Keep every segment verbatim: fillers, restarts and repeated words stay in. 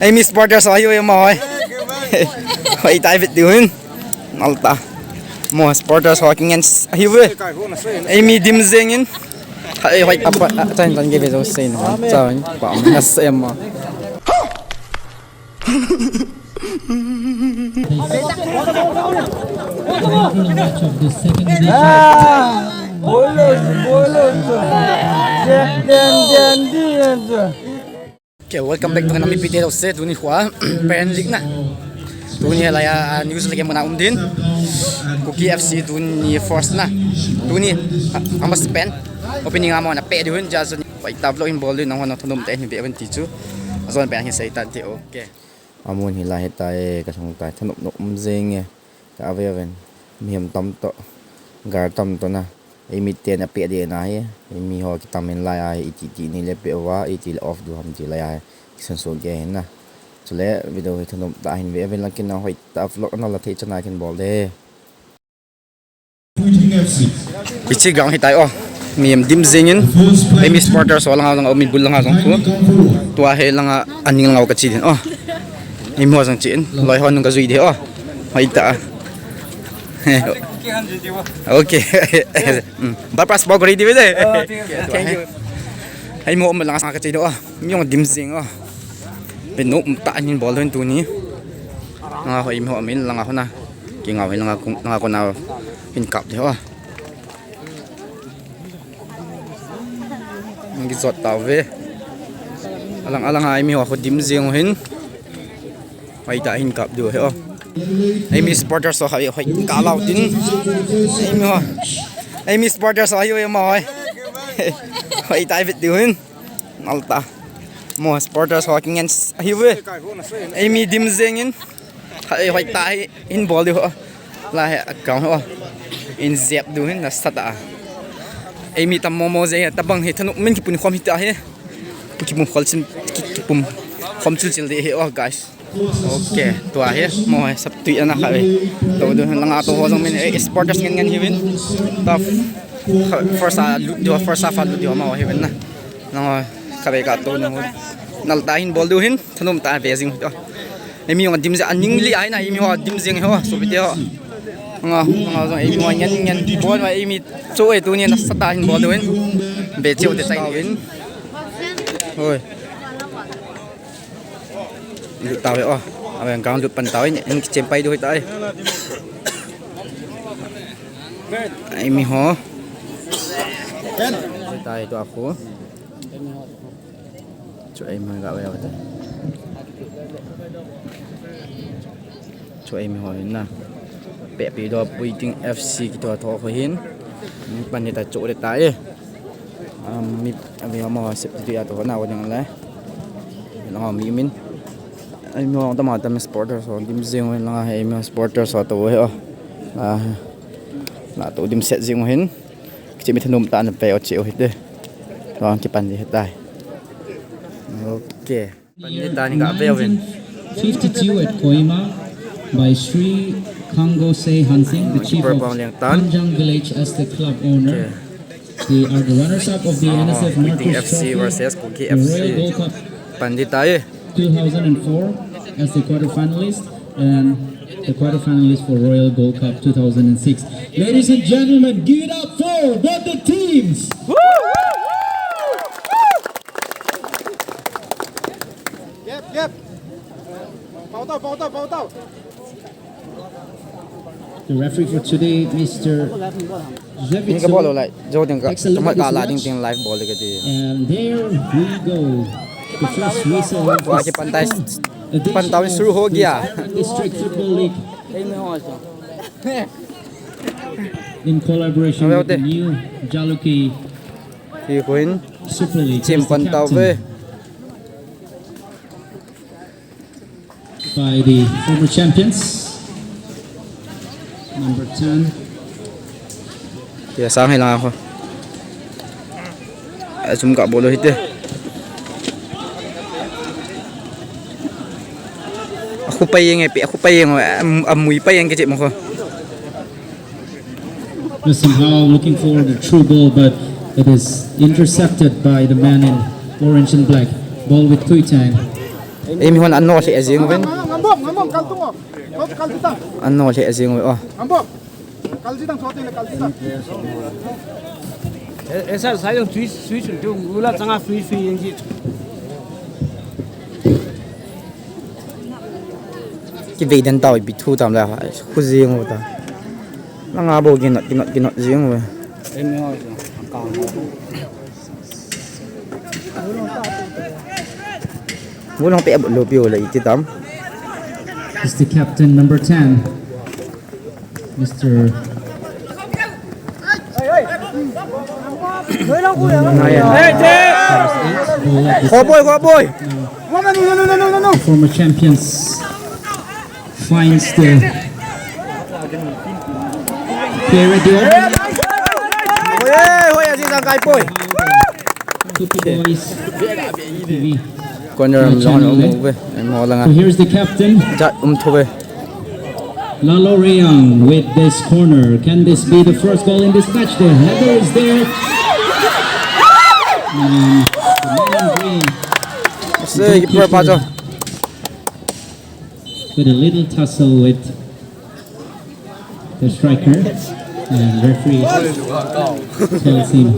Eimi supporters ho ahiuve, mo hoi. Hoitah vet diu hin. Nalta. Mo supporters ho kingen ahiuve. Eimi dim jengin. Hoi, hoi, apa, ah, chan, chan, give it a say, no. Chan, pa, na say, mo. Bolo, bolo. Jan, jan, jan, jan. Okay, welcome back to another video. Se tuni khua pen lik na. Tuni la ya news lagi mana um din. Kuki F C tuni first na. Tuni a mas pen opening ama na pe dihun ja so. Pai ta vlog in bol din nang hon thanop tah in ve ven ti chu. Azon pen hi sei tan ti. Okay. Amun hi la he ta e ka song ta thanop no um jeng e. Ka ave ven. Mihem tam to. Gar tam to na. Eimi ten a pe de na hi, eimi ho kitam in lai a hi, iti ti ni le pe uva, iti le off du ham ti lai a hi, kisan so ge hin na. Chule video hi thanop tah hin ve ven lang kin na hoitah vlog na la thei chana kin bol de. Hiche ground hi tai o. Mihem dim jengin, eimi supporters ho langa jong, eimi bul langa jong khu. Tua hi langa aning langa ka chi din o. Eimi ho jong chi in, loi ho nung ka jui de o. Hoitah. Okay. Mm. Bar pass ball ko ready ve de. Oh, thank you. Thank you. Eimi ho um langa sang ka chei do. Mi jong dim jeng o. Pe no um tah in bol don tuni. Nga ho eimi ho um in langa ho na. Ki nga ho langa kung langa ko na hin kap de o. Nang ki jot tau ve. Alang alang a eimi ho dim jeng hin. Hoitah hin kap diu hi o. Eimi supporters ho kha ve hoi ka lau tin. Eimi ho. Eimi supporters ho ahiuve mo hoi. Hoitah vet diu hin. Nalta. Mo supporters ho kingen ahiuve. Eimi dim jengin. Hoi hoitah hin bol diu ho. La he account ho. In jep diu hin nasatah a. Eimi tam mo mo jeng tabang hi thanop min kipun khom hita hi. Kipum khol chin, ki, kipum khom chil chil de hi o guys. Okay, tua hi mo hi sap tui ana kha ve. To du langa to ho jong min e supporters ngen ngen hi vin. Ta first a lut diu, first half a lut diu ma hi vin na. Na ho kha ve ka to no. Nalta hin bol diu hin thanop tah ve jing to. Eimi jong dim jeng aning li ai na eimi ho dim jeng ho so bite ho. Nga nga jong eimi ho ngen ngen bol ma eimi cho e tuni nasatah hin bol diu hin. Ve cheu te tai vin. Hoi. Lut tau ve o. Ave ang kang lut pan tau in, in kichem pai du hoi tai. Eimi ho. Tai tu aku. Chu eimi ho ga ve ve tai. Chu eimi ho hin na. Pe pi do Puiting F C kito tho ho hin. Pan ni ta chu de ta e. Um, mi, ami ama ho sep ti ya to na wa ding le. Langa mi min. Eimi ho tama tama supporters ho dim jeng ho langa he eimi supporters ho to he o. La, la to dim set jeng ho hin. Kichi mi thanop tah na pe o che o hite. Langa kipan di hetai. Okay. Pan di ta ni ka pe o hin. Fifty-two at Kohima by Sri Kangose Hansing, the chief of Panjang village, as the club owner. Okay. They are the runners-up of the N S F Marcus Trophy, Royal Gold Cup two thousand and four as the quarterfinalist, and the quarterfinalist for Royal Gold Cup two thousand and six. Ladies and gentlemen, give it up for both the teams. Yep, yep. Pau tau, pau tau, pau tau. The referee for today, Mister Ni ka bol lai, jo ding ka, kamat ka la ding ting live bol ka ti. And there we go. The first whistle of the second edition of the District Football League. In collaboration with the new Jalukie Super League. Here's the captain. By the former champions, number ten. Kei sang hi lang ako. Asum ka bolo hite. Ako pa yeng e, ako pa yeng, am, amui pa yeng kiti mo ko. Was somehow looking for the through ball, but it is intercepted by the man in orange and black. Ball with Tuitang. Ei, mi hon an nolheh jing uvin. Ngambom, ngambom, kal tung o. Kal, kal tung. An nolheh jing uve o. Ngambom. Kal ji tang, chua teng le kal ji tang. Eh, eh, sir, sir, jong sui, sui chun tu, ula changa sui, sui jeng ji. Kivei den tao, ipi thu tam la, khu jing u ta. Langa bou kinot, kinot, kinot jing u. Eh, mi ho, kang. Bulong pe abut lou piu la iti tam. Is the captain number ten, Mister Khoboi, Khoboi. Former champions finds the player at the open. Hoi, hoi, aji sang kai poi. Two boys. Corner, long, long, long. So here's the captain. Jat um thu ve. Lalo Reang with this corner. Can this be the first goal in this match? The header is there. And the man in green, the goalkeeper, with a little tussle with the striker, and referee tells him,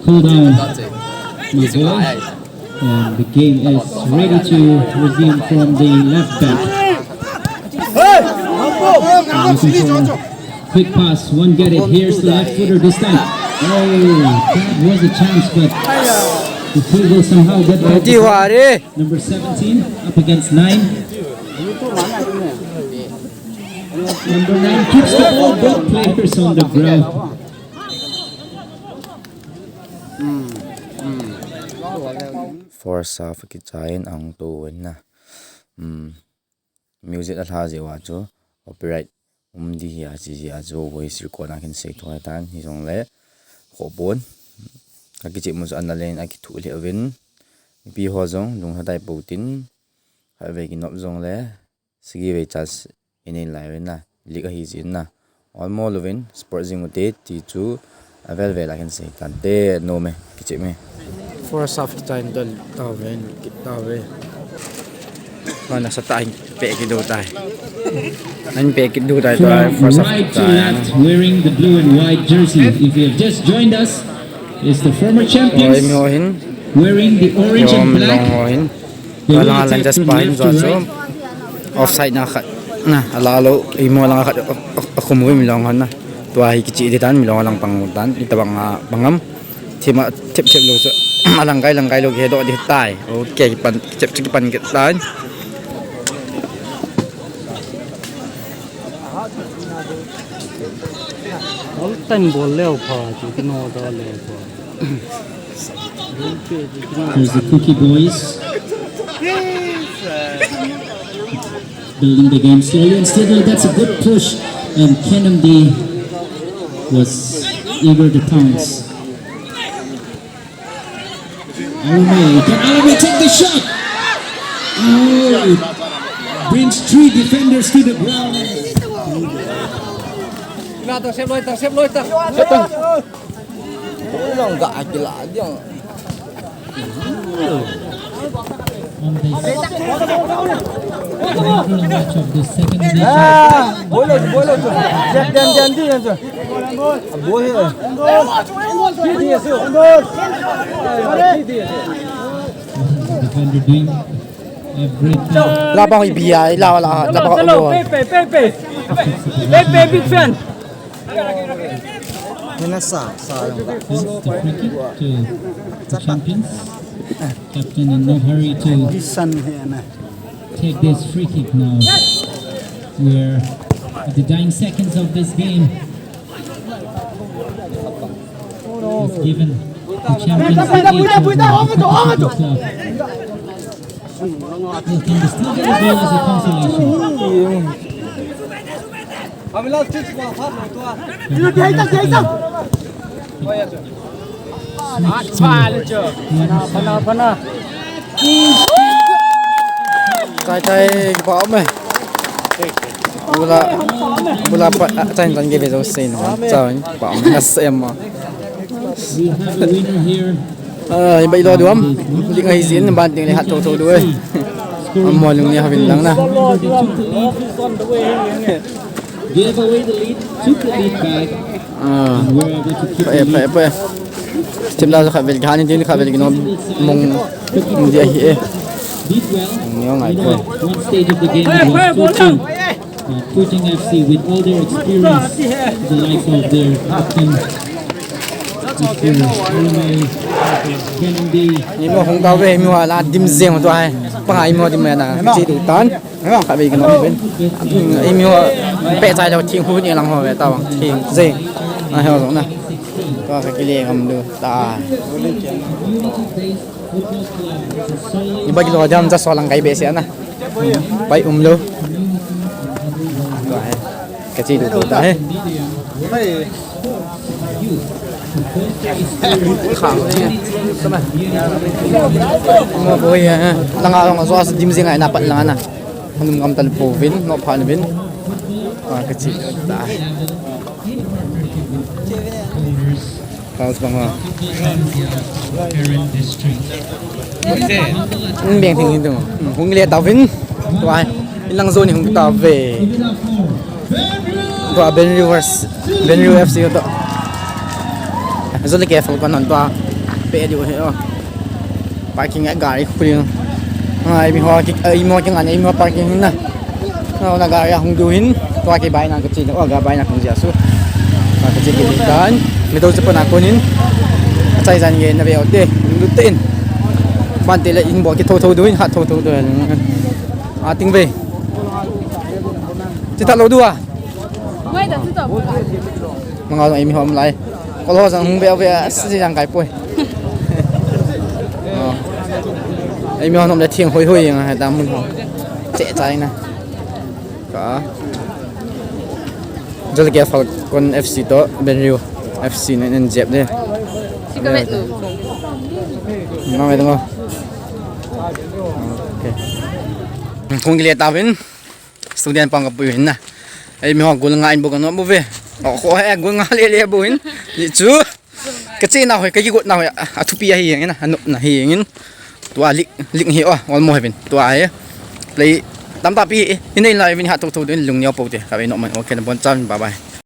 "Cool down, my boy." And the game is ready to resume from the left back. And looking for a quick pass, won't get it. Here's the left footer this time. Oh, that was a chance, but the field goal somehow got back. Number seventeen up against nine. Number nine keeps the ball, both players on the ground. First half kichai in ahung to in na. Hmm. Music alha jeh uva chu copyright um ding ahi, achi jeh a chu voice record a kin sei thou ahitan, hijongle khoh pon. Akichep mu chu ana len akithu lheh uvin. Mipi ho jong lunglha tai pou tin. Khatvei kinop jongle sagi vei chance inei lai uvin na. League ahi jeh in na. Olmo louvin support jing ute ti chu avel vel a kin sei tante, nom e, kichep e. First half kichai in dol tauve, kit tauve. Hoi, nasatah in peh kit diu tai. An peh kit diu tai. From right to left, wearing the blue and white jersey. If you have just joined us, is the former champions, wearing the orange and black. Tua langa Rangers pa hin jua chu offside na khat na, ala lou, imacha langa khat a, a, akhum uvin Milong hon na. Tua hi kichih ding tan, Milong lang pang tan, itobang a pang am. Thim a, thip thip lou chu. Alang kai, lang kai lou kihe doh ding tai. Okay, kipan, kichep chu kipan kit tan. All time bol leu pha chu, kino doh leu pha. There's the Kuki boys. Building the game slowly and steadily. That's a good push. And Kenam D was eager to pounce. Alame, can Alame take the shot? Oh, it brings three defenders to the ground. On this inaugural match of the second edition. Ah, bolo, bolo, bolo. Defender doing everything. Labang ibi a, ila, ila, labang. Pepe, Pepe. Pepe, big fan. Hena sa, sa. This is the free kick to the champions. Captain in no hurry to take this free kick now. We're at the dying seconds of this game. It's given the champions the edge over the Kuki Football Club. Well, can they still get a goal as a consolation? Switch to the other side. Tai tai, kipa um e. Bula, bula pa, ah, chan chan ke ve jo sei no. Chan, kipa um e, na sem ma. We have a winner here. Ah, ibai lo duam. Dik ngai jin ban ding le hat tho tho du e. Amol lung ni havin lang na. Gave away the lead, took the lead back, and were able to keep the lead. Team la khavel khan, team khavel kino mong dia hi e. Did well. Ngai ko. One stage of the game, it was two two. Uh, Puting F C with all their experience, the likes of their captain, Mister Arumai, Kennedy. Imo hung tau ve, imo la dim jeng tu ai. Panga imo dim na, chi tu tan. Ka ve kino ve. Imo pe chai lo thing hu ni lang ho ve ta bang. Thing jeng. A ho na. Ka ka kile ngam du ta. Iba kilo jam ja solang kai be se na. Pai um lo. Ka chi du ta he. Khang. Mo boi he. Langa long so as dim jing ai na pat langa na. Hanum gam tal po vin, no phan vin. Ka chi ta. House bang ha. Beng thing hin tung. Hung le tau vin. Tua. Ilang zone hung tau ve. Tua Ben Rivers. Ben River F C to. Zole ke fal kon non tua. Pe di he o. Parking a gari khu. Ai mi ho ki ai mo ki ngan ai mo parking na. Na gari hung du hin. Tua ki bai na ka chi. O ga bai na hung ja su. Ka chi ki tan. Mi do se pa na konin. Chai jan ye na ve o te. Du te in. Ban te le in bo ki tho tho du hin ha tho tho du. A ting ve. Chi ta lo du a. Manga ai mi hom lai. Kol ho jang hung be be a si jang kai poi. Ai mi hom le thing hoi hoi jang ha dam mun ho. Che chai na. Ka. Jol ke Falcon F C to Benriu F C ne nen jep de. Sikamet nu. Manga ai dong. Okay. Kung le ta vin. Student pang ka pui hin na. Ai mi ho gol nga in bu ka nom bu ve. O ko he gol nga le le bu hin. Ni chu. Ka che na hoi ka ki got na hoi a thupi a hi ngin na. Anu na hi ngin. Tua lik lik hi o. Ol mo he bin. Tua he. Play tam ta pi. Inei la vin ha tok tok din lung neo po te. Ka ve no man. Okay na bon chan. Bye bye.